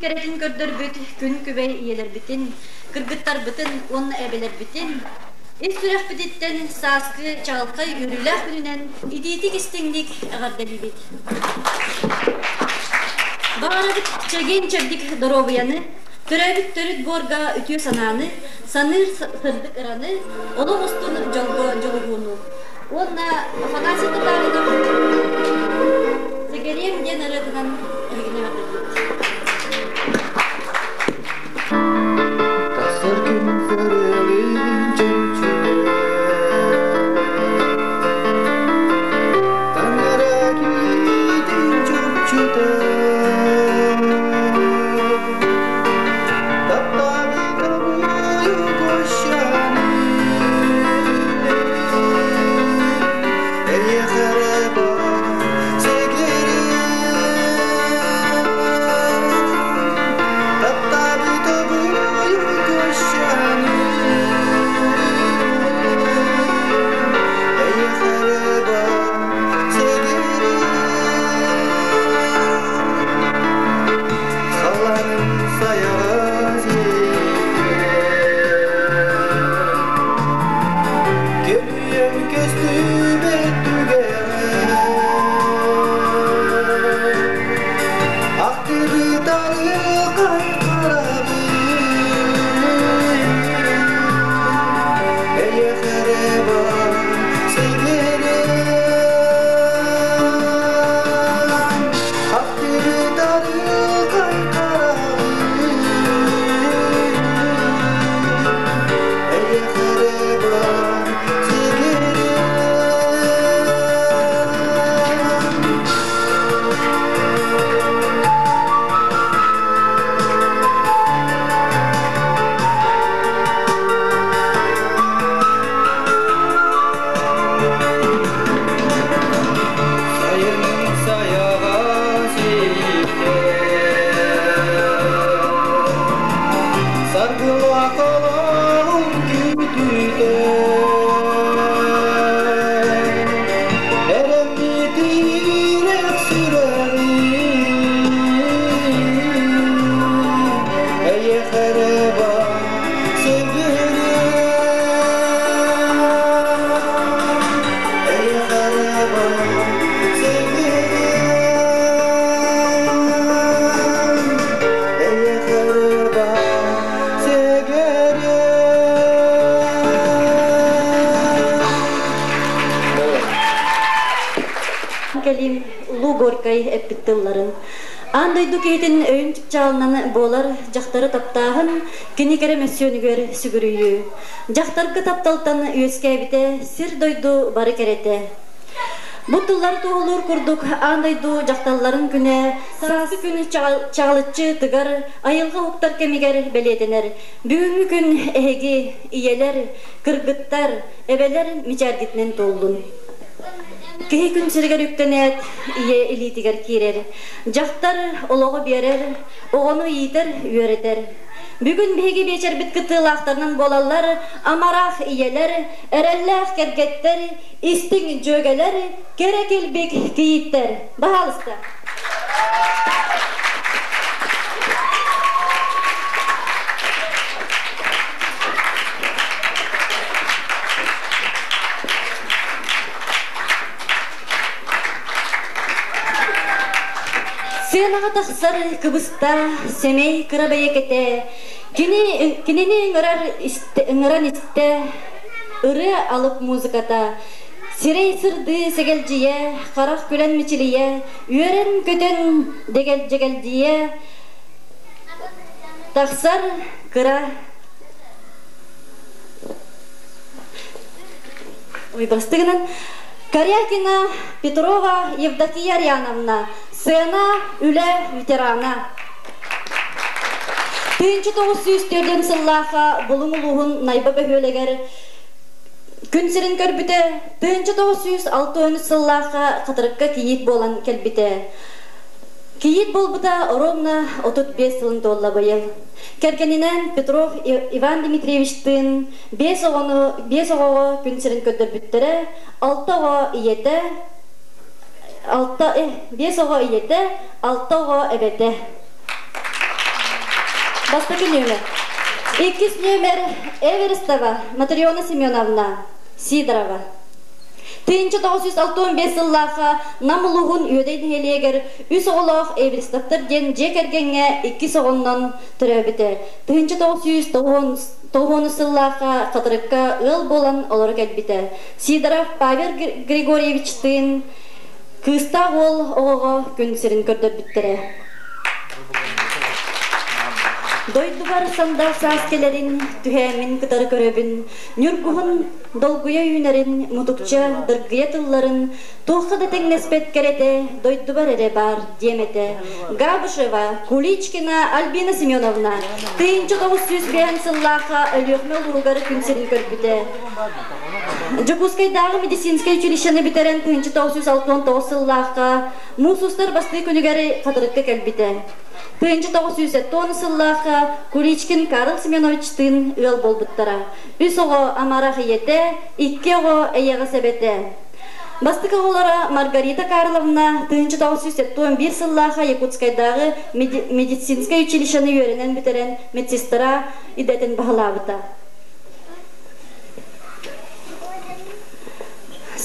кэрэтин көрдөрбүт күн күбэй ийэлэрбитин, кыргыттарбытын уонна эбэлэрбитин ис сүрэхпититтэн сааскы чаҕылхай үөрүүлээх күнүнэн итиитик-истиҥник эҕэрдэлиибит. Баҕарабыт чэгиэн-чэбдик доруобуйаны, төрөөбүт төрүт буорга үтүө санааны, саныыр сырдык ыраны, олох устун дьолго дьолуһууну уонна Афанасий Татаринов «Сэгэриэм» диэн ырыатынан эһигини эҕэрдэлиибит. Тахсар күн көрүөлүн чөмчүтэ Таҥара киитин чопчута Халлааным сайаҕас Көлүйэм көстүбэт түгэҕэ Ахтыбытары хайхарабын Эйиэхэ эрэ бар сэгэрим Сайынын сайаҕа сиикэ Саргылаах олоҕун күүтүүтэ Эрэммитиирэх сүрэҕим Эйиэхэ эрэ бар сэгэрим Кэлин Улуу Горькай эппит тылларын Аан дойду киһитин өйүн чыпчаалынан буолар дьахтары таптааһын кини кэрэ мөссүөнүгэр сүгүрүйүү. Дьахтарга тапталтан үөскээбитэ сир-дойду бары кэрэтэ. Бу тыллар туоһулуур курдук аан дойду дьахталларын күнэ сааскы күн чаҕылыччы тыгар, айылҕа уһуктар кэмигэр бэлиэтэнэр. Бүгүҥҥү күн эһиги, ийэлэр, кыргыттар, эбэлэр мичээргитинэн туоллун. Киһи күн сиригэр үктэнээт, ийэ илиитигэр киирэр. Дьахтар олоҕу биэрэр, оҕону иитэр, үөрэтэр. Бүгүн биһиги биэчэрбит кыттыылаахтарынан буолаллар амарах ийэлэр, эрэллээх кэргэттэр, истиҥ дьүөгэлэр, кэрэ килбик кийииттэр. Баһаалыста. Сыанаҕа тахсар кыбыста, сэмэй кыра бэйэкэтэ, кини, кинини ыҥырар, ыҥыран истэ, ырыа алып музыката, сирэй сырдыы сэгэлдьийэ, харах күлэн мичилийэ, үөрэн-көтөн дэгэлдьэгэлдьийэ тахсар кыра Ой, бастыгынан Корякина Петрова Евдокия Ариановна, сцена үлэ ветерана. 1904 сыллаахха Булуҥ улууһун Найба бөһүөлэгэр күн сирин көрбүтэ, 1963 сыллаахха Хатырыкка кийиит буолан кэлбитэ. Кийиит буолбута оруобуна 35 сылын туолла быйыл. Кэргэнинэн Петров Иван Дмитриевичтыын Биэс оҕону биэс оҕоҕо күн сирин көрдөрбүттэрэ, алта оҕо ийэтэ, алта биэс оҕо ийэтэ, алта оҕо эбэтэ. Бастакы нүөмэр. Иккис нүөмэр Эверстова Матрена Семеновна Сидорова. 1965 сыллаахха Нам улууһун Үөдэй нэһилиэгэр үс оҕолоох Эверстовтар диэн дьиэ кэргэҥҥэ иккис оҕоннон төрөөбүтэ. 1990 сыллаахха Хатырыкка ыал буолан олоро кэлбитэ. Сидоров Павел Григорьевичтыын кыыстаах уол оҕоҕо күн сирин көрдөрбүттэрэ. Дойдубар сандал саас кэлэрин түһээммин кытары көрөбүн, ньургуһун долгуйа үүнэрин, мутукча дыргыйа тылларын, туохха да тэҥнэспэт кэрэтэ дойдубар эрэ баар диэм этэ. Габышева Куличкина Альбина Семеновна 1905 сыллаахха Өлүөхүмэ улууһугар күн сирин көрбүтэ. Дьокуускайдааҕы медицинскэй училищены бүтэрэн 1969 сыллаахха Муус устар бастыы күнүгэр Хатырыкка кэлбитэ. 1910 сыллаахха Куличкин Карл Семеновичтыын ыал буолбуттара. Үс оҕо амарах ийэтэ, икки оҕо эйэҕэс эбэтэ. Бастакы оҕолоро Маргарита Карловна 1971 сыллаахха Якутскайдааҕы медицинскэй училищены үөрэнэн бүтэрэн медсестра идэтин баһылаабыта.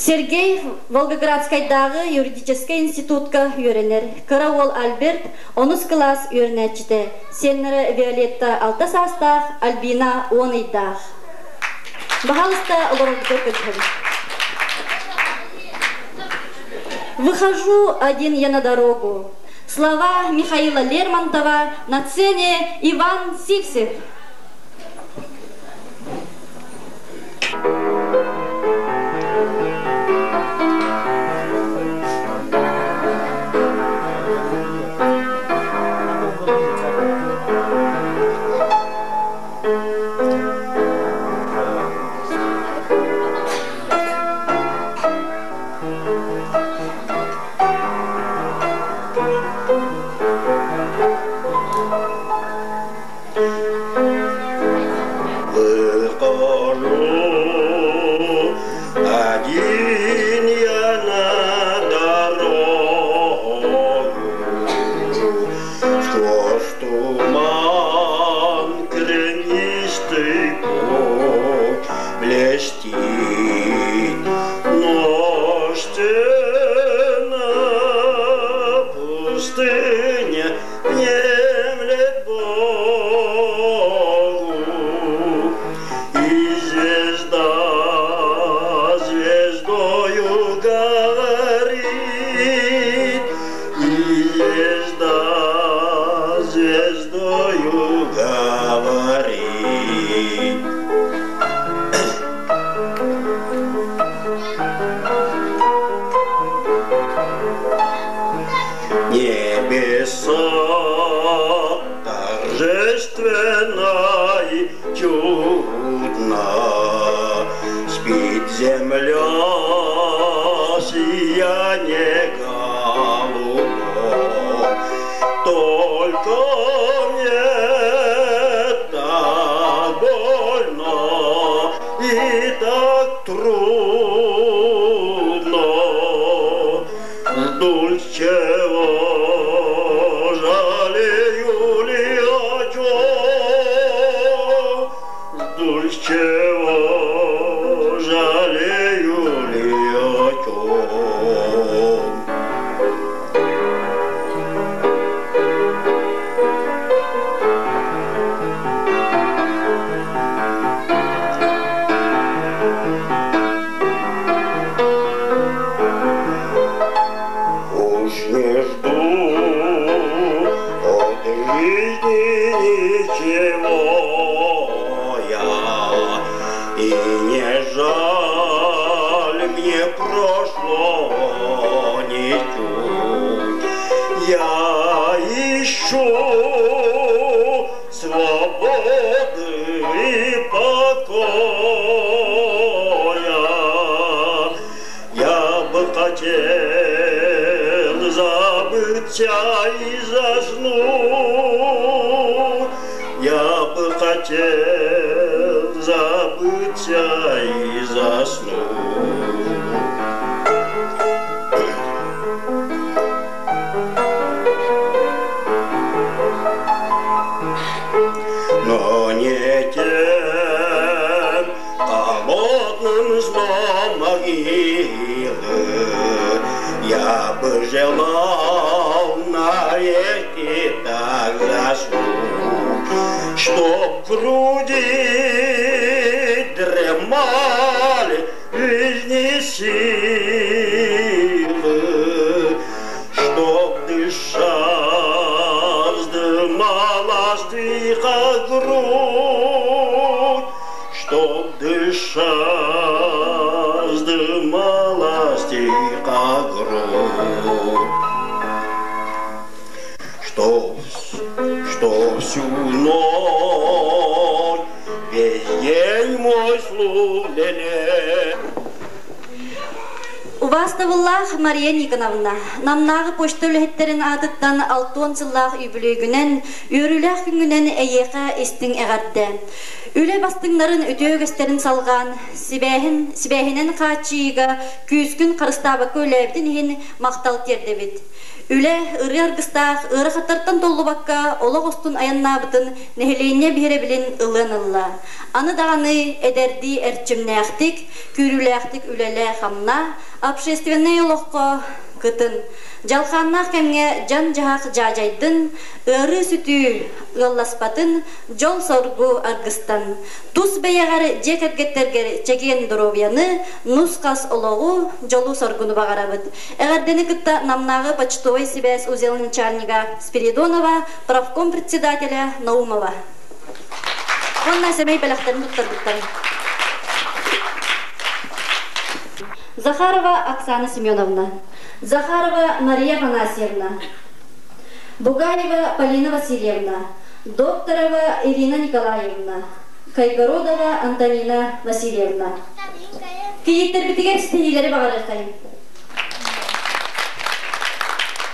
Сергей Волгоградскайдааҕы юридическай институтка үөрэнэр. Кыра уол Альберт онус кылаас үөрэнээччитэ. Сиэннэрэ Виолетта алта саастаах, Альбина 10 ыйдаах. Баһаалыста олороргутугар көрдөһөбүн. Выхожу один я на дорогу. Слова Михаила Лермонтова на сцене Иван Сивцев. Выхожу один я на дорогу, Сквозь туман кренистый путь блестит, Но стена пустыня внемлет Богу, И звезда звездою говорит, И звезда звездою говорит. Небеса торжественно и чудно Спит земля, сияние голубом. Только мне так больно и так трудно. Жду чего, жалею ли о чем? Жду чего, жалею ли о чем? Уж не жду от жизни ничего я, И не жаль мне прошлого ничуть. Я ищу свободы и покоя. Я бы хотел забыться и заснуть. Я бы хотел забыться и заснуть. Но не тем холодным злом могилы я бы желал навеки так заснуть, Чтоб в груди дремали жизни силы, Чтоб дыша вздымалась тихо грудь, Чтоб дыша вздымалась тихо грудь. Что всю ночь, весь день мой слух лелеял, Убаастабыллаах Мария Никоновна, Намнааҕы почта үлэһиттэрин аатыттан 60 сыллаах үбүлүөйгүнэн, үөрүүлээх күҥҥүнэн эйиэхэ истиҥ эҕэрдэ. Үлэ бастыҥнарын үтүө үгэстэрин салҕаан, сибээһин, сибээһинэн хааччыйыыга күүскүн харыстаабакка үлээбитин иһин махтал тиэрдэбит. Үлэ ырыа аргыстаах ыарахаттартан толлубакка олох устун айаннаабытын нэһилиэнньэ биһирэбилин ылыан ылла. Аны даҕаны эдэрдии эрчимнээхтик, күүрүүлээхтик үлэлээ-хамнаа, общественнай олоххо кытын. Дьалхааннаах кэмҥэ дьан-дьаһах дьаадьайдын, ыарыы-сүтүү ыалласпатын, дьол-соргу аргыстан. Тус бэйэҕэр дьиэ кэргэттэргэр чэгиэн доруобуйаны, нус-хас олоҕу, дьолу-соргуну баҕарабыт. Эҕэрдэни кытта Намнааҕы почтовай сибээс узел начальнига Спиридонова, правком председателя Наумова. Уонна сэмэй бэлэхтэрин туттарбыттар. Захарова Оксана Семеновна, Захарова Мария Афанасьевна, Бугаева Полина Васильевна, Докторова Ирина Николаевна, Кайгородова Антонина Васильевна. Кийиттэрбитигэр ситиһиилэри баҕарыаххайын.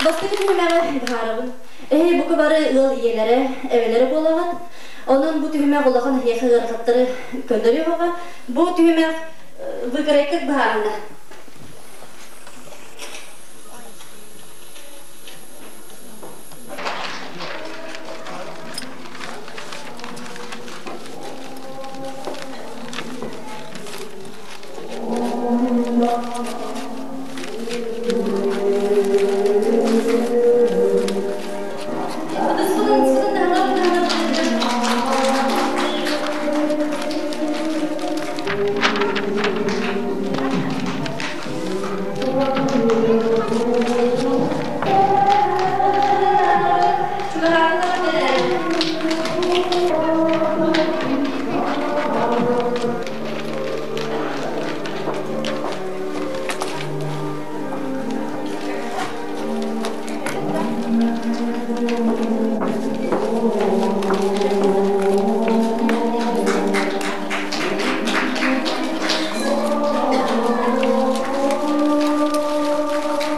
Бастакы түһүмэҕи быһаарабын. Эһи бука бары ыал ийэлэрэ, эбэлэрэ буолаҕыт. Онон бу түһүмэх улахан эһиэхэ ыарахаттары көннөрүөҕэ. Бу түһүмэх выкройкыт быһаарына.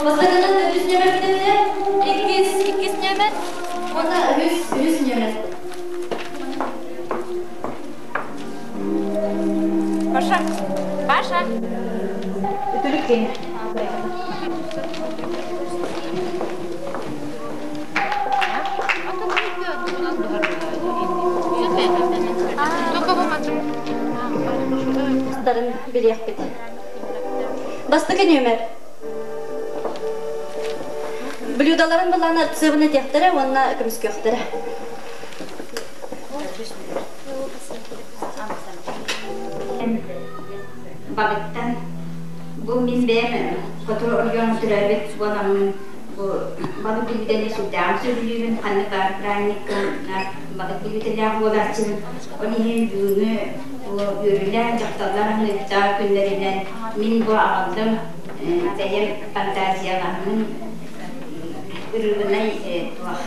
Бастакынан үс нөмер бүтэннэ, иккис, иккис нөмер, уонна үһүс, үһүс нөмер. Паша, Паша. Үтүлүк кини. Тустарын билиэхпит. Бастакы нүөмэр. Блюдаларын былаан арцыбын этиэхтэрэ уонна көмүскүөхтэрэ. Балыктан бу мин бэйэм хоту оройуон төрөөбүт буоламмын бу балык бүлүүдэни сүрдээҕин сөбүлүүбүн ханнык баар праздникка балык бүлүүдэлээх буолааччыбын ол иһин бүгүҥҥү бу үөрүүлээх дьахталлар аһыныктаах күннэринэн мин бу аҕаллым бэйэм фантазияламмын ырыгынай туох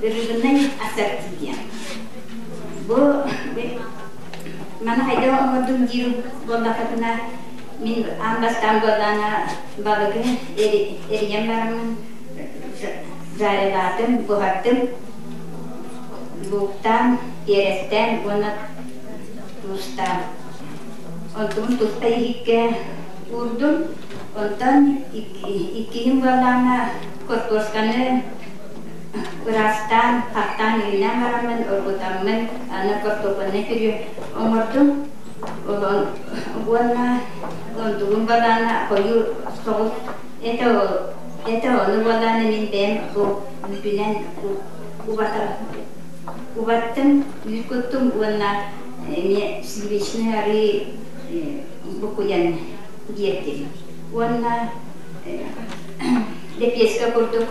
ырыгынай ассорти диэн бу маны хайдах оҥордум диир буоллаххытына мин аан бастаан буоллаана балыгы эрийэн бараммын жарилаатым буһардым лууктаан тиэрэстээн уонна туустаан онтубун туста иһиккэ уурдум онтон иккиһин буоллаана хортуосканы. Ыраастаан, хаттаан иҥнэн бараммын, оргутаммын, аны картопаннай пюре оҥордум. Уонна онтугум балаана хойуу соҕус этэ этэ ону буоллаҕына мин бэйэм бу үүтүнэн убаттым, үүт куттум уонна эмиэ сливочный арыы буккуйан биэрдим. Уонна лэпиэскэ курдук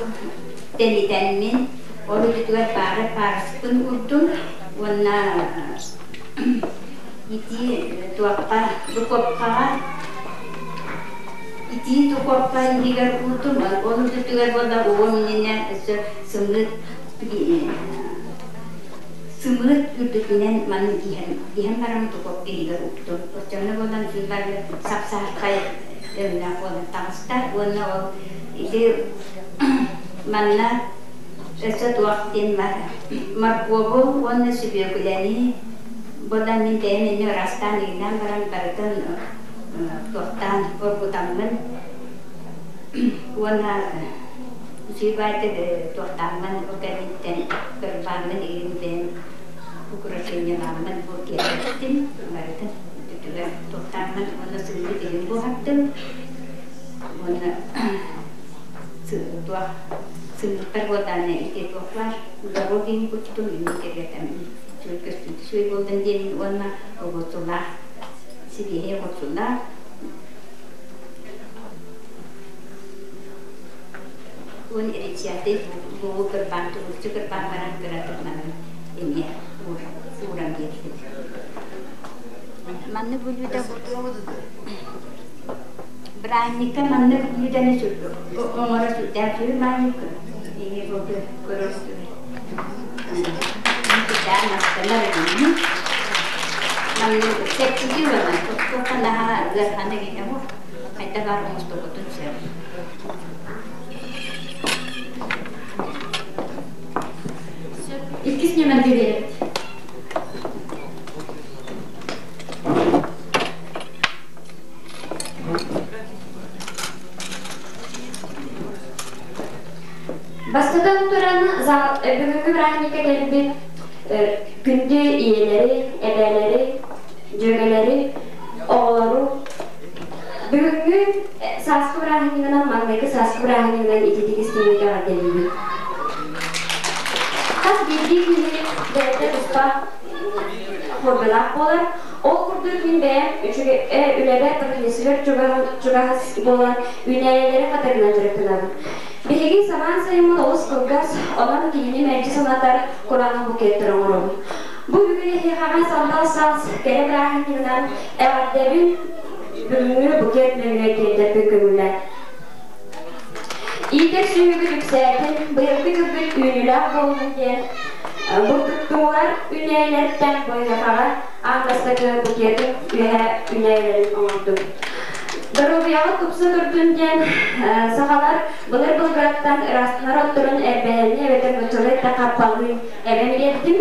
тэнитэммин, ол үрдүгэр паары паарыспын уурдум уонна итии туохха духуопкаҕа итии духуопка иһигэр уурдум, ол үрдүгэр буолла уум иннинэ өссө сымыыт сымыыт үрдүтүнэн маны иһэн иһэн баран духуопка иһигэр уктум. Оччону буолан сыыллары сап-саһархай өҥнөөх буолан таҕыста уонна ол ити манна өссө туох диэн бар моркуобу уонна сүбүөкүлэни буолан мин бэйэм инньэ ыраастаан иҥнэн баран барытын туохтаан оргутаммын уонна үчүгэй туохтааммын ол кэнниттэн кырбааммын игин бэйэм украшениелааммын бу киэргэттим барытын үрдүгэр туохтааммын уонна сымыыт игин буһардым уонна туох сымыыттар буоллаҕына ити туох баар дорогин куттум инник кэргэтэн үчүгэй көстүүтэ үчүгэй буоллун диэн уонна оҕурсулаах сибиэһэй оҕурсулаах уон рецепты бугу кырбаан тугуччу кырбаан баран кыратык маннык эмиэ ууран биэрдим. Маннык бүлүүдэ бырааһынньыкка маннык бүлүүдэни оҥоро сүрдээх үчүгэй бырааһынньык ини бу көрөр сүрдээх махтанар эбиммин. Маннык чэпчэки уонна туохха наһаа ыарахана киһи хайда баар оҥостубутун сөп. Иккис нүөмэргэ биэрэбит. Бастатан туран, бүгүҥҥү бырааһынньыкка кэлбит күндү ийэлэри, эбээлэри, дьүөгэлэри, оҕолору бүгүҥҥү сааскы бырааһынньыгынан, маҥнайгы сааскы бырааһынньыгынан ититик истиҥник эҕэрдэлиибит. Хас биирдии киһи бэйэтэ туспа хоббилаах буолар. Ол курдук мин бэйэм үчүгэй үлэбэр профессорыгар чугаһас буолан үүнээйилэри хатарынан дьарыктанабын. Биһиги самаан сайыммыт олус кылгас, онон кинини мэлдьи санатар кураанах букеттары оҥоробун. Бу бүгүн эһиэхэҕэ сандал саас кэрэ бырааһынньыгынан эҕэрдэбин бүгүҥҥү букет нөҥүө тиэрдэрбин көҥүллээн. Иитэр сүөһүгүт үксээтин, быйылгы дьылгыт үүнүүлээх буоллун диэн бурдуктуулар үүнээйилэриттэн быйылҕаҕа аан бастакы букетын үөһэ үүнээйилэрин оҥордум. Доруобуйаҕыт тупса турдун диэн сахалар былыр-былыргаттан ыраастанар отторун эрбэһэни эбэтэр нууччалыы эттэххэ хаппалыы эбэн биэрдим.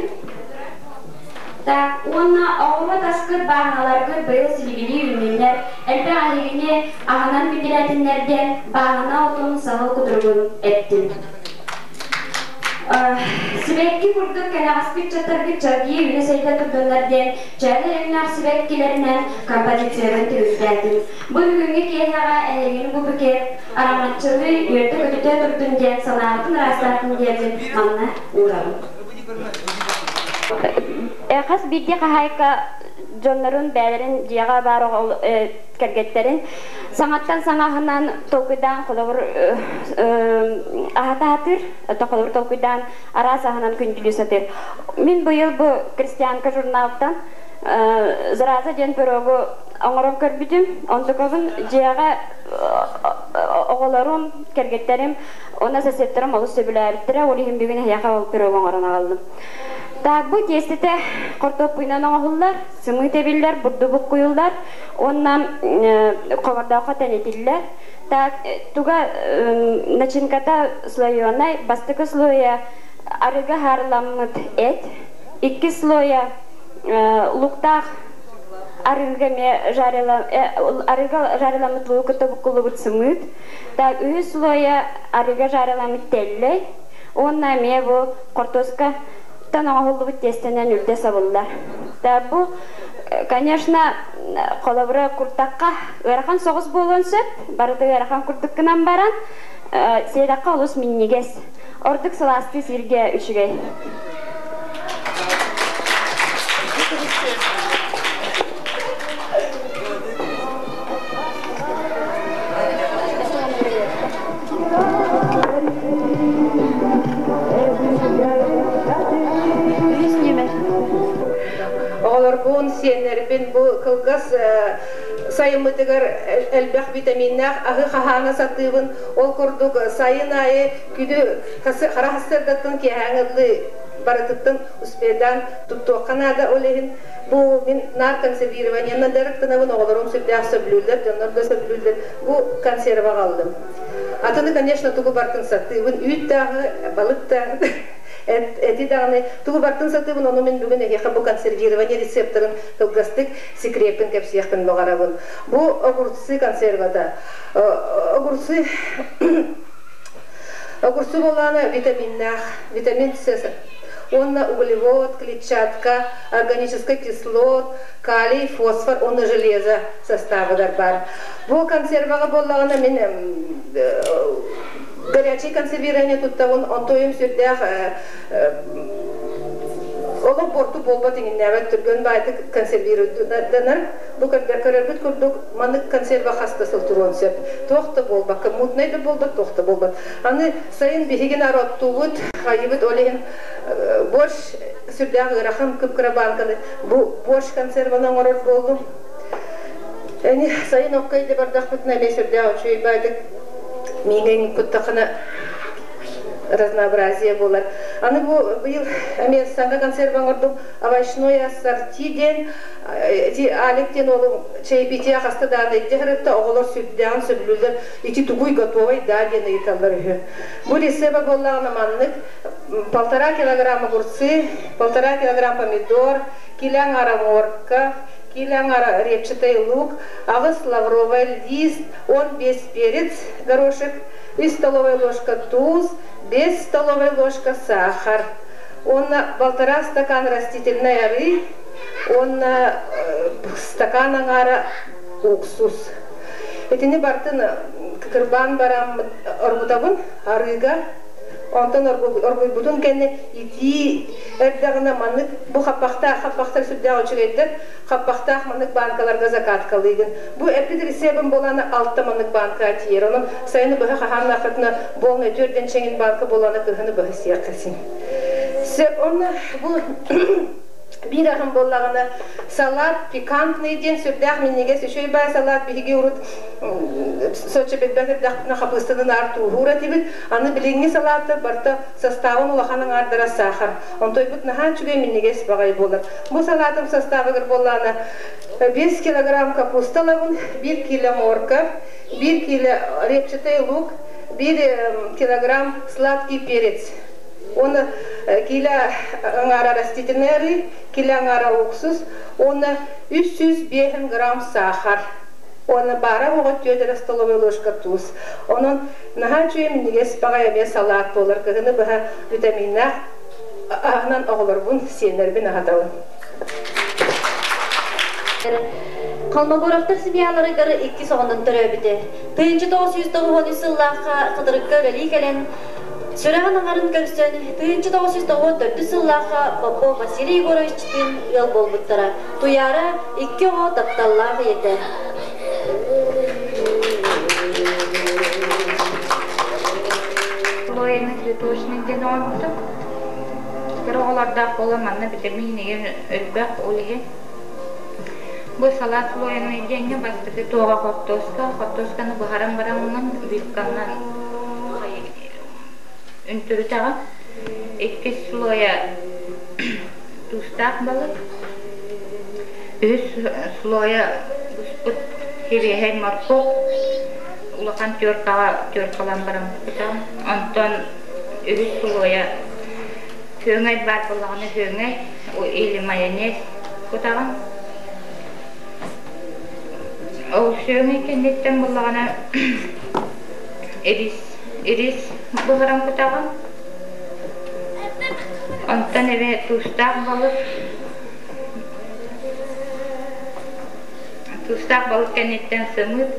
Так, уонна оҕуруот аскыт, бааһыналаргыт быйыл силигилии үүннүннэр, элбэх эһигини аһынан күндүлээтиннэр диэн бааһына отун саһыл кутуругун эттим. Сибэкки курдук кэнэҕэспит чаттаргыт чэлгийэ үүнэ-сайда турдуннар диэн чээлэй өҥнөөх сибэккилэринэн композициябын түмүктээтим. Бу бүгүҥҥү киэһэҕэ эһигини бу букет араҥаччылыы үөрдэ-көтүтэ турдун диэн санаабытын ыраастаатын диэммин манна уурабын. Хас биирдии хаһаайка дьоннорун бэйэлэрин дьиэҕэ баар кэргэттэрин саҥаттан саҥаһынан толкуйдаан холобур аһата сатыыр, холобур толкуйдаан араас аһынан күндүлүү сатыыр. Мин быйыл бу Крестьянка журналтан «Зараза» диэн пирогу оҥорон көрбүтүм. Онтукабын дьиэҕэ оҕолорум, кэргэттэрим уонна соседтарым олус сөбүлээбиттэрэ. Ол иһин бүгүн эһиэхэ ол пирогу оҥорон аҕаллым. Так, бу тиэстэтэ хортуоппуйунан оҥоһуллар, сымыыт эбиллэр, бурдук буккуйуллар уонна хобордооххо тэнитиллэр. Так, туга начинката слоеный, бастакы слоя арыгы хаарламмыт эт, иккис слоя луктаах арыыга эмиэ арыыга жариламмыт лугу кытта буккуллубут сымыыт. Так, үһүс слоя арыыга жариламмыт тэллэй. Уонна эмиэ бу хортуоска тан оҥоһуллубут тиэстэнэн үрдэ сабыллар. Бу, конечно, холобура куртахха ыарахан соҕус буолуон сөп, барыта ыарахан курдук гынан баран, сиэтэххэ олус минньигэс. Ордук сылаастыы сиргэ үчүгэй. Үһүс нүөмэр. Оҕолорбун, сиэннэрбин бу кылгас сайыммытыгар элбэх витаминнаах аһы хаһаана сатыыбын. Ол курдук сайын аайы күнү хара сарсыардаттан киэһээҥи барытыттан успедаан туттуохха наада. Ол иһин бу мин наар консервированиенан дьарыктанабын, оҕолорум сүрдээх сөбүлүүллэр, дьоннор да сөбүлүүллэр. Бу консерва аҕаллым. Атыны, конечно, тугу бартын сатыыбын, үүт дааҕы, балык да, эти даҕаны тугу бартын сатыыбын, ону мин бүгүн эһиэхэ бу консервирование рецепторын кылгастык секреппин кэпсиэхпин баҕарабын. Бу огурцы консервата. Огурцы Огурцы буоллаҕына витаминнаах, витамин С уонна углевод, клетчатка, органическай кислот, калий, фосфор уонна железо составыгар баар. Бу консерваҕа буоллаҕына мин горячий консервирование туттабын, онтуойум сүрдээх олох буорту буолбат иҥиннээбэт түргэн баайтык консервированар. Бу көрөрбүт курдук маннык консерва хас да сыл туруон сөп. Туох да буолбакка, мутнай да буолбат, туох да буолбат. Аны сайын биһигин ороттуубут, хайыбыт, ол иһин борщ сүрдээх ыарахан кып-кыра баанканы бу борщ консерваны оҥорор буоллум. Эни сайын окко илдьэ бардахпытына эмиэ сүрдээх үчүгэй баайдык мииҥин куттахына разнообразие буолар. Аны бу быйыл эмиэ саҥа консерва оҥордум овощной ассорти диэн ити Алик диэн уолум чаепитие хаста даҕаны илдьэ сырытта, оҕолор сүрдээҕин сөбүлүүллэр, ити тугуй готовай да диэн ыйыталлар үһү. Бу рецеба буоллаҕына маннык полтора килограмм огурцы, полтора килограмм помидор, кило аҥара морковь, кило аҥара репчатый лук, аҕыс лавровый лист, 15 перец горошек, үс столовая ложка туус, 5 столовая ложка сахар, уонна полтора стакан растительной арыы, уонна стакан аҥаара уксус. Итини бартын кырбаан бараммыт оргутабын арыыга. Онтон оргуйбутун кэннэ итии эрдэҕинэ маннык бу хаппахтаах хаппахтар сүрдээх үчүгэйдэр хаппахтаах маннык банкаларга закаткалыыгын. Бу эппит рецебим буолана алта маннык банка тиийэр. Онон сайыны быһа хаһааннааххытына буолна түөрдэн чэҥин банка буолана кыһыны быһа сиэххэ син. Сөп, онно бу биир аһым буоллаҕына салат пикантный диэн сүрдээх минньигэс үчүгэй баай салат биһиги урут соччо билбэт эрдэхпитинэ хапыыстаны наар тууһуур этибит. Аны билиҥҥи салааттар барыта составын улахан аҥаардара саахар. Онтойбут наһаа үчүгэй минньигэс баҕайы буолар. Бу салаатым составыгар буоллаҕына 5 килограмм капуста ылабын, 1 кило морковь, 1 кило репчатый лук, 1 килограмм сладкий перец. Уонна кило аҥаара растительный арыы, кило аҥаара уксус, уонна 305 грамм сахар. Уонна баара оҕо түөрт эрэ столовая ложка туус. Онон наһаа үчүгэй минньигэс баҕайы эмиэ салаат буолар. Кыһыны быһа витаминнаах аһынан оҕолорбун, сиэннэрбин аһатабын. Холмогоровтар семьяларыгар иккис оҕонон төрөөбүтэ. 1993 сыллаахха Хатырыкка үлэлии кэлэн, сүрэҕин аҥарын көрсөн, 1994 сыллаахха Попов Василий Егоровичтыын ыал буолбуттара. Туйаара икки оҕо тапталлаах ийэтэ. Военный цветочный диэн оҥорбутум. Кыра оҕолордоох буолан манна витамин игин элбэх ол иһин. Бу салат слоеный диэҥҥэ бастакы туоҕа хортуоска, хортуосканы буһаран бараммын вилканан үнтүрүтэҕин. Иккис слоя туустаах балык. Үһүс слоя буспут сибиэһэй моркуоп улахан теркаҕа теркалаан баран кутаҕын. Онтон үһүс слоя күөҥэй баар буоллаҕына күөҥэй или майонез кутаҕын. Ол сүөҥэй кэнниттэн буоллаҕына ирис ирис буһаран кутаҕын. Онтон эбэ туустаах балык Туустаах балык кэнниттэн сымыыт,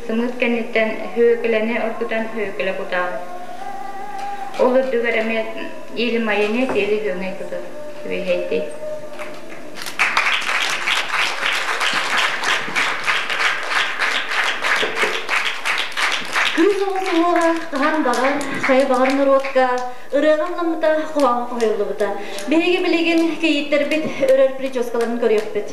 сымыыт кэнниттэн һүөкүлэни оргутан һүөкүлэ кутаҕын. Ол үрдүгэр эмиэ или майонез, или һүөҥэй кутар үөһэйдии. Кыыс оҕо суһуоҕа хаһан баҕар, хайа баҕар норуокка ырыаҕа ылламмыта, хоһооҥҥо хоһуйуллубута. Биһиги билигин кийииттэрбит өрөр прическаларын көрүөхпүт.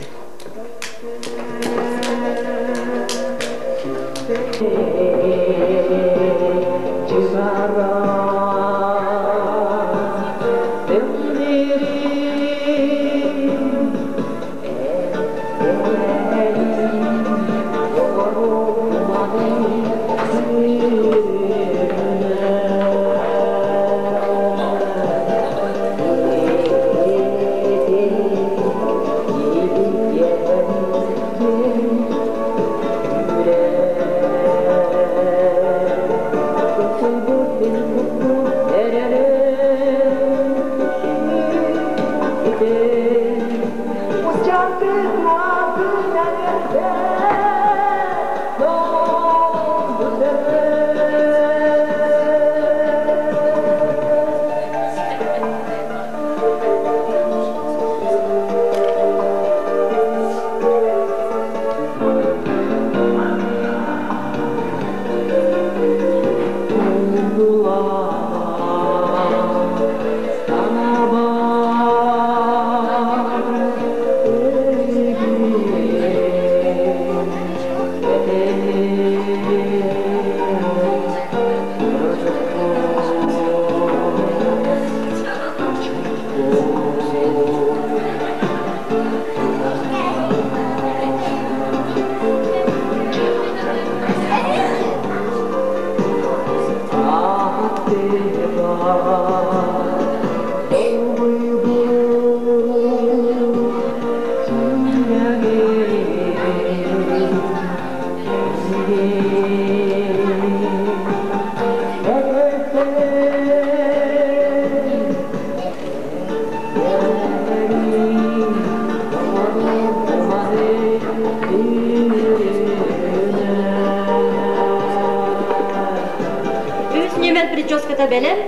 Үс нүмер прическата бэлэм.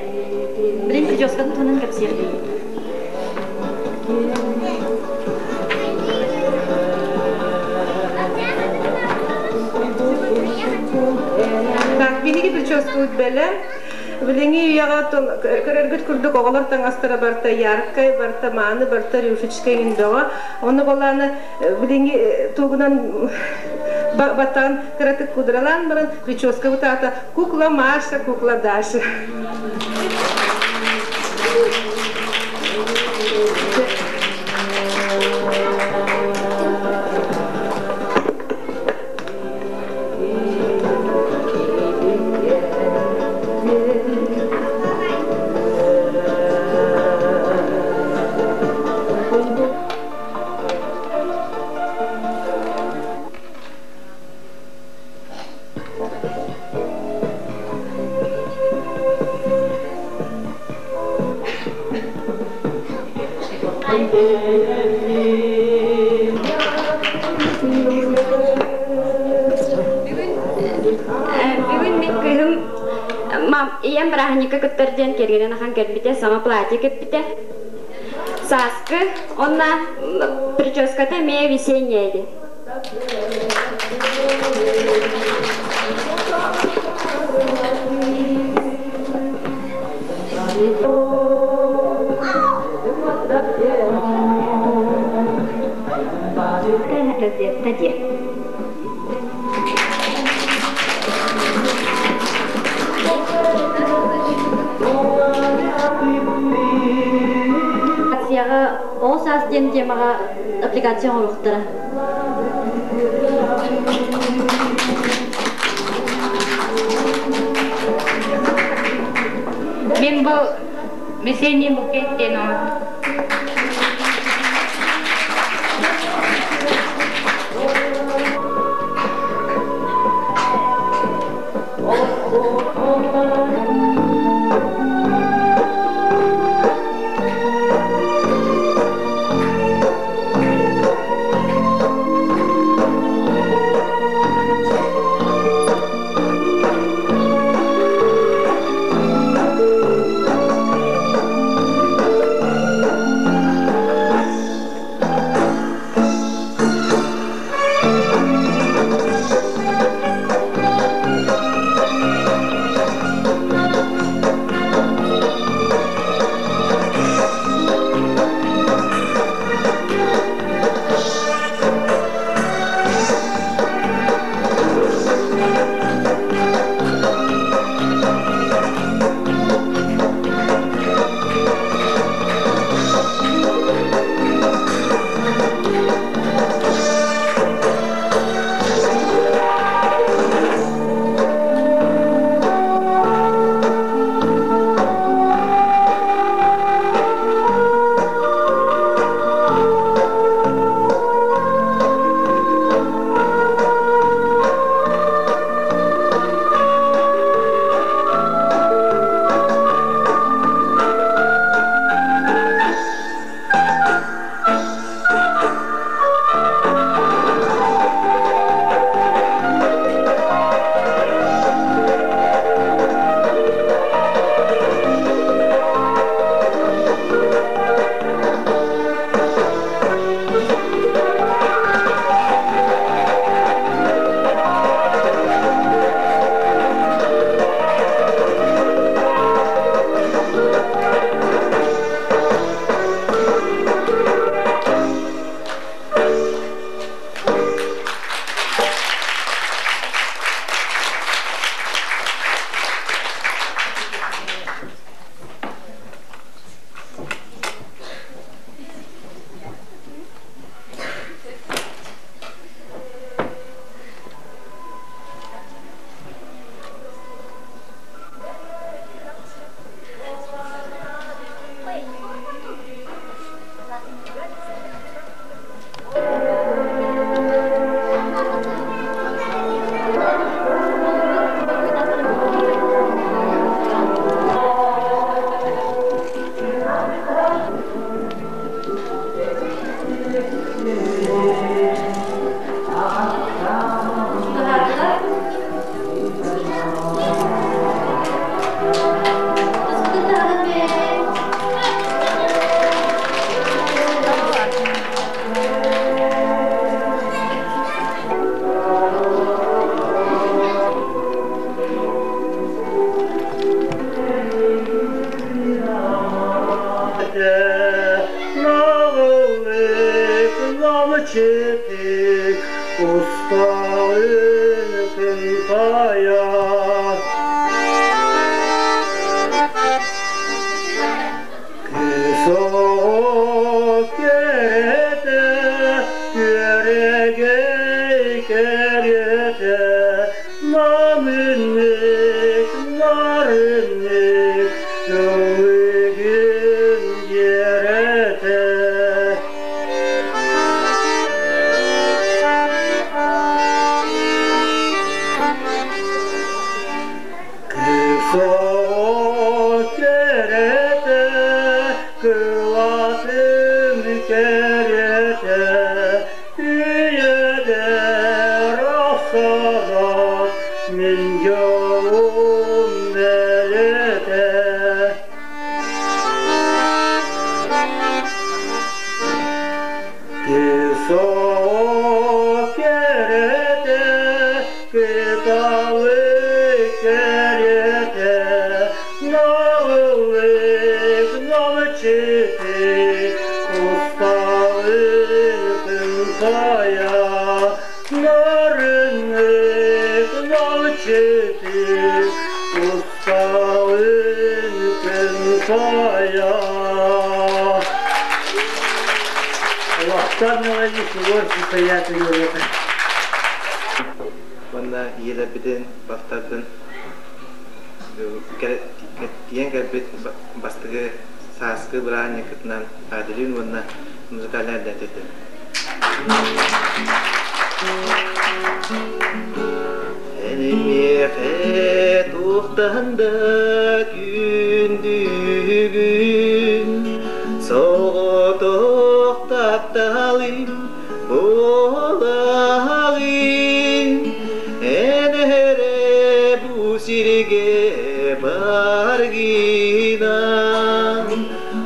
Билин прическатын туһунан кэпсиэхпит. Так, биһиги прическабыт бэлэм. Билиҥҥи үйэҕэ көрөргүт курдук оҕолор таҥастара барыта яркай, барыта мааны, барыта рюшечка иҥин бөҕө. Онно балааны билиҥҥи тугунан баттаан кыратык кудралаан баран прическабыт аата кукла Маша, кукла Даша. Бүгүн мин кыыһым ийэм бырааһынньыкка кыттар диэн кэргэнин ахан кэлбитэ, саҥа платье кэппитэ. Сааскы, онна прическата эмиэ весенняя диэн. Розетта диэн. Акцияҕа оҕо саас диэн темаҕа аппликация оҥоруохтара. Мин бу весенний букет диэн оҥордум. Намчытык усталын кынтая. Кыыс оҕо кэрэтэ, күөрэгэй кэриэтэ, намыннык, нарыннык ыллыгын дьиэрэтэ. Кыыс оҕо кэрэтэ, кылатын кэрэтэ, үйэлэр ахсарат мин дьолум бэлэтэ. Кыыс оҕо кэрэтэ, кыталык кэрэтэ, наҕыллык намчытык усталык ынтайа, нарыннык намчытык усталык ынтайа. Олохтон мелодии творчество приятель. Уонна ийэлэрбитин, балтарбын тиийэн кэлбит бастакы сааскы бырааһынньыккытынан Аделин уонна музыкальнай эрдэтитин. Эн эмиэхэ туохтан да күндүгүн, соҕотох тапталым буолаҕын. Эн эрэ бу сиргэ баргынан,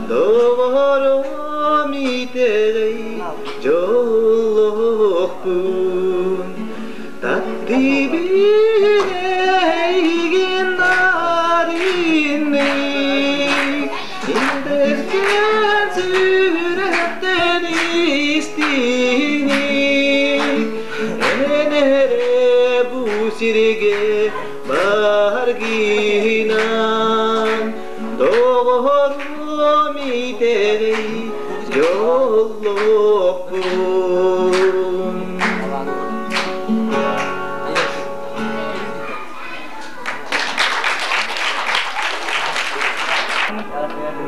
доҕорум итэҕэй дьоллоохпун. Таптыыбын эйигин нарынный, Индерген сүрэхтэн истиҥник, Эн эрэ бу сиргэ баргынан, Доҕорум итэҕэй дьоллоохпун.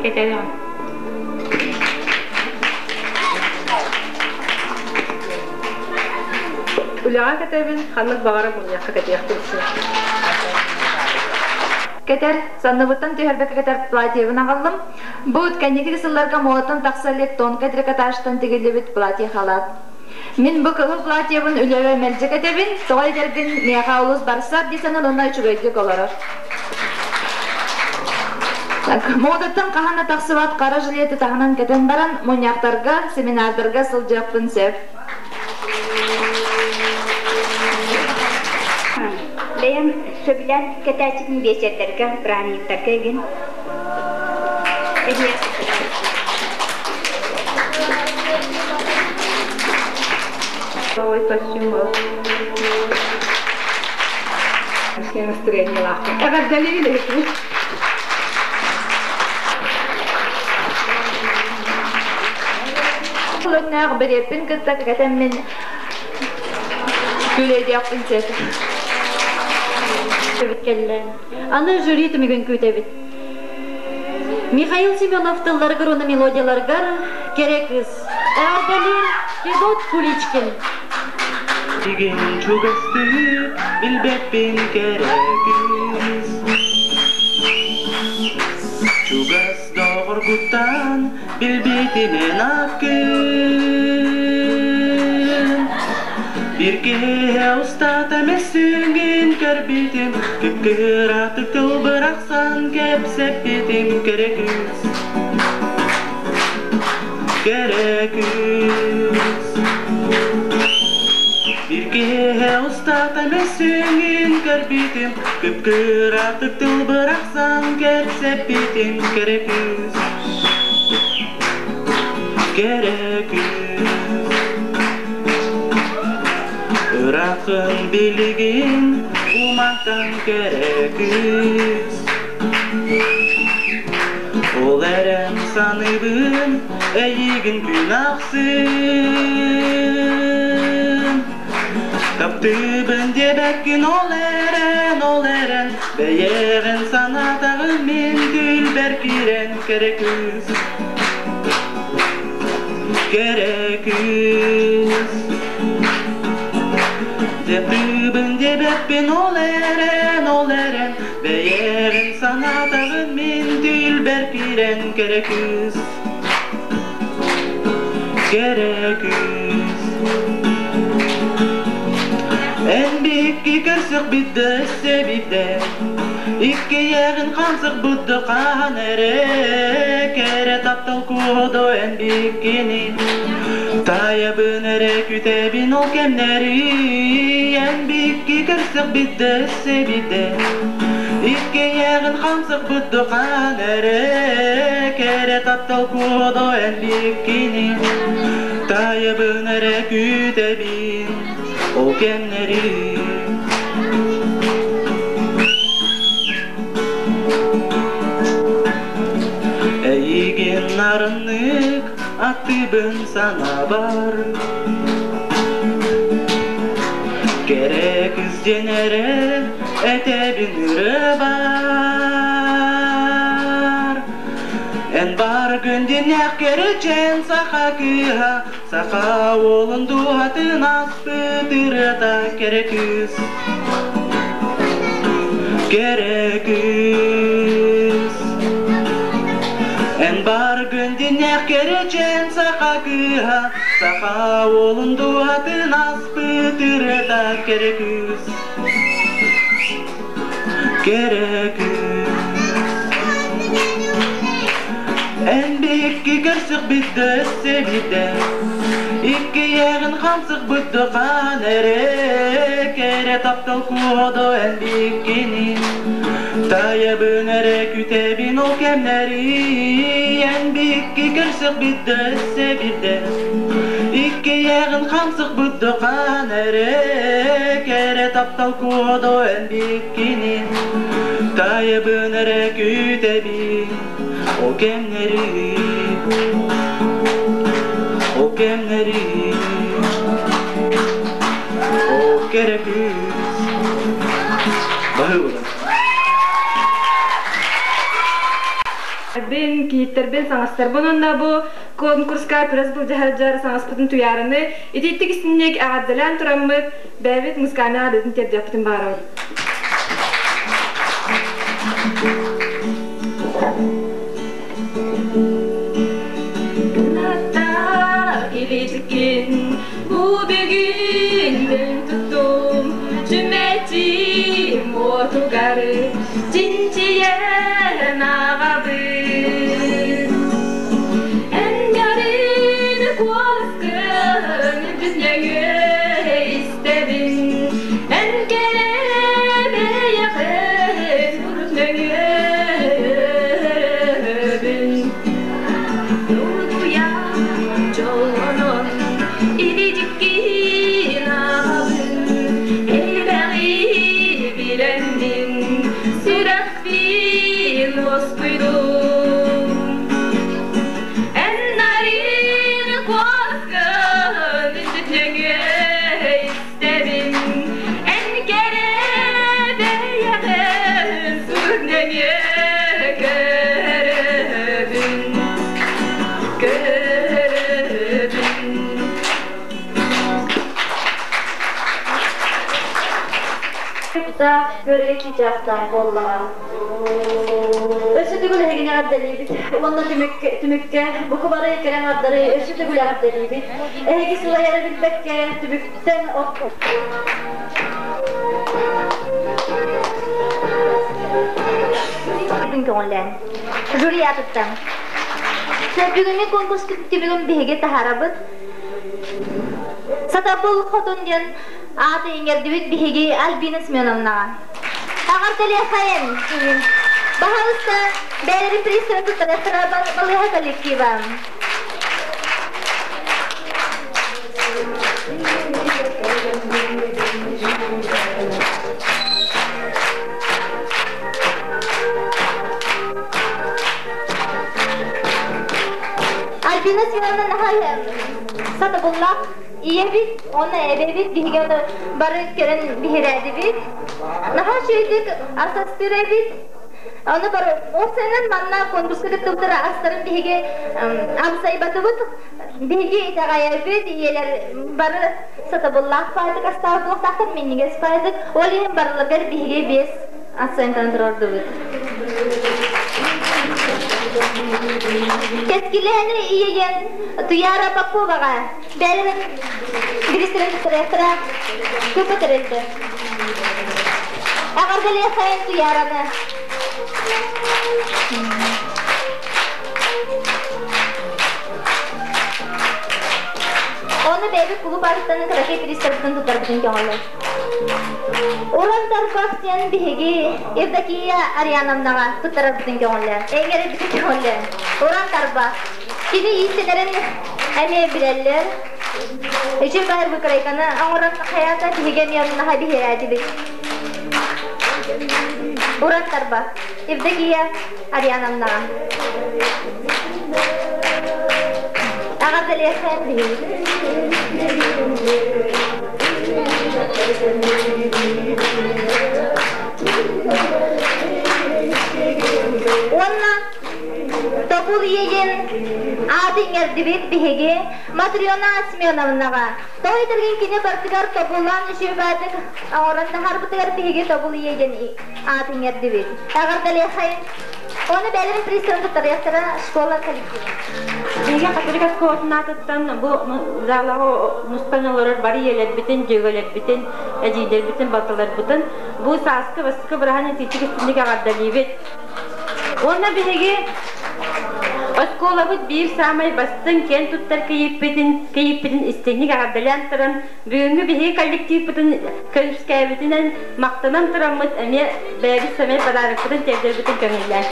Кэтэҕин. Үлэҕэ кэтэбин, ханнык баҕара мунньахха кэтиэхпин сөп. Кэтэр, санныбыттан түһэрбэккэ кэтэр платьебын аҕаллым. Бу кэнники сылларга муодаттан тахса илик тонкай трикотажтан тигиллибит платье халаат. Мин бу кыһыл платьебын үлэбэ мэлдьи кэтэбин, тоҕо этэргин миэхэ олус барсар дии санаан уонна үчүгэйдик олорор. Так, муодаттан хаһан да тахсыбат хара жилети таһынан кэтэн баран мунньахтарга, семинардарга сылдьыахпын сөп. Бэйэм сөбүлээн кэтээччитин биэчэрдэргэ, бырааһынньыктарга игин. Ой, костюм был. Настроениелаахпын. Эҕэрдэлиибин эһигини. Өҥнөөх бириэппин кытта кэтэммин күлэйдиэхпин сөп. Кэллэ. Аны жюри түмүгүн күүтэбит. Михаил Семенов тылларыгар уонна мелодияларыгар «Кэрэ кыыс». Эҕэрдэлиир Федот Куличкин. Тигин чугастыы билбэппин кэрэ кыыс. Чугас доҕоргуттан билбитинэн аккын. Бир киһи устата мессүнгин көрбүтүм, кып-кыратык тыл бырахсан кэпсэппитим кэрэ кыыс. Кэрэ кыыс. Бир киһи устата мессүнгин көрбүтүм, кып-кыратык тыл бырахсан кэпсэппитим кэрэ кыыс. Кэрэ кыыс. Буолбатхын билигин умантан кэрэ кыыс. Ол эрэн саныыбын эйигин күн ахсын. Таптыыбын диэбэккин ол эрэн, ол эрэн, бэйэҕин санаатаҕын мин түүлбэр киирэн кэрэ кыыс. Кэрэ кыыс. Таптыыбын диэбэппин ол эрэн, ол эрэн, бэйэҕин санаатаҕын мин түүлбэр киирэн кэрэ кыыс. Кэрэ кыыс. Эн биһикки көрсөх бидде өссө бидде, иккиэҕин хамсык будду хаһан эрэ, кэрэ таптал куодо эн биһиккини. Таайабын эрэ күтэбин ол кэмнэри, эн биһикки көрсөх бидде өссө бидде, иккиэҕин хамсык будду хаһан эрэ, кэрэ таптал куодо эн биһиккини. Таайабын эрэ күүтэбин ол кэмнэри. Эйигин нарыннык аттыбын санаабар Кэрэ кыз диэн эрэ этэбин ырыабар Эн бар күндүннээх кэричэн саха кыыһа, саха уолун дууһатын аспыт ырыата кэрэ кыыс. Кэрэ кыыс. Эн бар күндүннээх кэричэн саха кыыһа, саха уолун дууһатын аспыт ырыата кэрэ кыыс. Кэрэ кыыс. Эн биһикки көрсөх бидде өссө бидде, иккиэҕин хамсык будду хаан эрэ, кэрэ таптал куодо эн биһиккини. Таайабын эрэ күтэбин ол кэмнэри, эн биһикки көрсөх бидде өссө бидде, иккиэҕин хамсык будду хаан эрэ, кэрэ таптал куодо эн биһиккини. Таайабын эрэ күүтэбин ол кэмнэри, ол кэмнэри, ол кэрэ кыыс. Баһыыбалар. Бин, кийиттэрбин, саҥастарбын уонна бу конкурска күрэс былдьаһар саҥаспытын туйаарыны итииттик истинник эҕэрдэлээн тураммыт бэйэбит музыкальнай аадатын тиэрдиэхпитин баҕарабыт. Илиткин бу бүгүн мин туттум Чүмэчим уотугар чинчийэн аҕабын. Эн ярын куоласкын бүтүннөҥүө истэбин. Эн кэрэ бэйэҕин урут нөҥүөбүн. Долгуйа дьоллонон илидьиккин аҕабын. Элбэҕи билэммин сүрэхпин уоскуйдум. Эн нарыын куоласкын үтүнөҥүө истэбин. Эн кэрэ бэйэҕин сүрнөҥүө көрөбүн. Көрөбүн. Тутаах көрүгэ чыычаахтаах буоллаҕа. Өссө төгүл эһигини эҕэрдэлиибит уонна түмүккэ буку бары кэрэ аҥардары өссө төгүл эҕэрдэлиибит. Эһиги сылайары билбэккэ түбүктэн Көҥүллээн. Жюри аатыттан. Бүгүҥҥү конкурс түмүгүн биһиги таһаарабыт. Сатабыл хотун диэн ааты иҥэрдибит биһиги Альбина Семеновнаҕа. Аҕарталиэхайын! Баһаалыста, бэйэлэрин пристарын туттарыахтара балыыһа коллектива. Альбина Семеновна наһаа сатабыллаах ийэбит, уонна эбэбит биһиги ону бары көрөн биһирээтибит. Наһаа үчүгэйдик ас астыыр эбит. Ону бары ол сайынын манна конкурска кыттыбыттара астарын биһиги амсайбатыбыт. Биһиги итэҕэйэбит, ийэлэр бары сатабыллаах паайдык астаабыт буолуохтаахтар, минньигэс паайдык. Ол иһин барыларыгар биһиги биэс оценканы туруордубут. Кэскилээни ийэйэн Туяра Поповаҕа бэйэлэрин биристэрин туттарыахтара көпө тэрилтэ. Эҕэрдэлиэххэйин Туяраны. Оны бэйэбит кулууп аатыттан кыракый биристэрбитин туттарбытын көҥүллэр. Уран тарбах диэн биһиги Евдокия Ариановнаҕа туттарарбытын көҥүллээн, эҥэрэрбитин көҥүллээн. Уран тарбах. Кини иистэнэрин эмиэ билэллэр. Үчүгэй баһар выкройканы оҥорон хайаата биһиги эмиэ наһаа биһирээтибит. Уран тарбах. Евдокия Ариановнаҕа. Эҕэрдэлиэххэ биһиги. Уонна Тобул ийэйин ааты иҥэрдибит биһиги Матрена Семеновнаҕа. Тоҕо этэргин кини барытыгар тобуллаан үчүгэйдик оҥорон таһаарбытыгар биһиги Тобул ийэйин ааты иҥэрдибит. Эҕэрдэлиэххэйин. Оны бэйэлэрин пристарын туттарыахтара школа коллектива. Биһиги Хатырык оскуолатын аатыттан бу залаҕа мустан олорор бары ийэлэрбитин, дьүөгэлэрбитин, эдьиийдэрбитин, балтыларбытын бу сааскы бастакы быраһан итиитик истинник эҕэрдэлиибит. Уонна биһиги оскуолабыт биир саамай бастыҥ киэн туттар кийииппитин, кийииппитин истиҥник эҕэрдэлээн туран, бүгүҥҥү биһиги коллективпытын көмүскээбитинэн махтанан тураммыт эмиэ бэйэбит сэмэй подарокпытын тиэрдэрбитин көҥүллээн.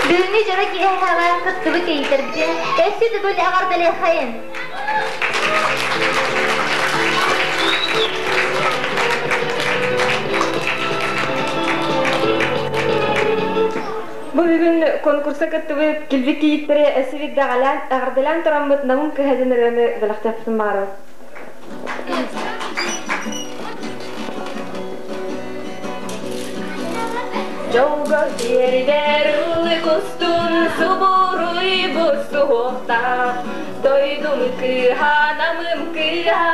Бүгүҥҥү дьоро киэһэҕэ кыттыбыт кийииттэрбитин өссө төгүл эҕэрдэлиэххэйин! Бу бүгүн конкурса кыттыбыт килбик кийииттэри өссө биирдэ эҕэрдэлээн тураммыт Намым кыһа диэн ырыаны бэлэхтиэхпитин баҕарабыт. Дьолго тиэрдэр ыллык устун субуруйбут суһуохтаах Дойдум кыыһа, намым кыыһа,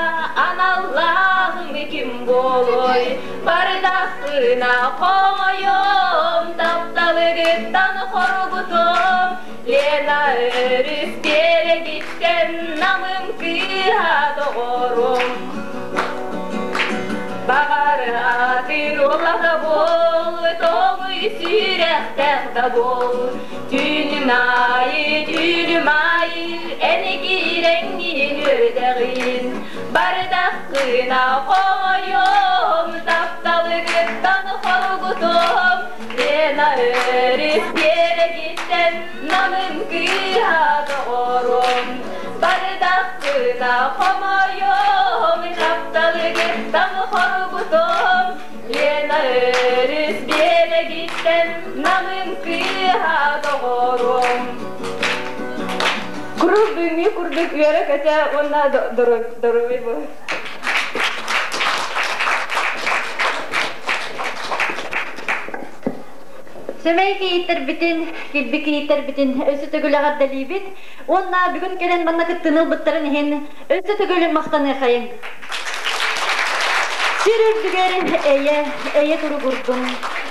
аналлааҕым ким буолуой? Бардахпына хомойом, тапталыгыттан хоргутом, Лена өрүс биэрэгиттэн намым кыыһа доҕорум. Баҕар атын уола буол, тоҥуй сүрэхтээх да буол, Түүнүм аайы, түүнүм аайы эн киирэҥҥин үөрдэҕин. Бардаххына хомойуом, тапталыгыттан хоргутуом, Лена өрүс биэрэгиттэн намым кыыһа доҕоруом. Бардаххына хомойуом, тапталыгыттан хоргутуом, Лена өрүс биэрэгиттэн намым кыыһа доҕоруом. Куруук бүгүҥҥү курдук үөрэ-көтө уонна доруобуй буол. Сэмэй кийииттэрбитин, килби кийииттэрбитин өссө төгүл эҕэрдэлиибит уонна бүгүн кэлэн манна кыттыыны ылбыттарын иһин өссө төгүл махтаныахайыҥ. Сир үрдүгэр эйэ, эйэ туругурдун,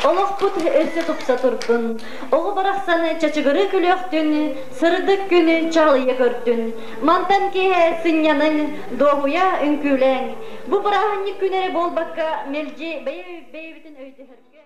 олохпут өссө тупса турдун, оҕо барахсан чачыгырыы күлүөхтүн, сырдык күнү чаҕылыйа көрдүн. Мантан киэһэ сынньаныҥ, дуоһуйа үҥкүүлээҥ. Бу бырааһынньык күн эрэ буолбакка, мэлдьи бэйэ-бэйэбитин өйдөһөргө.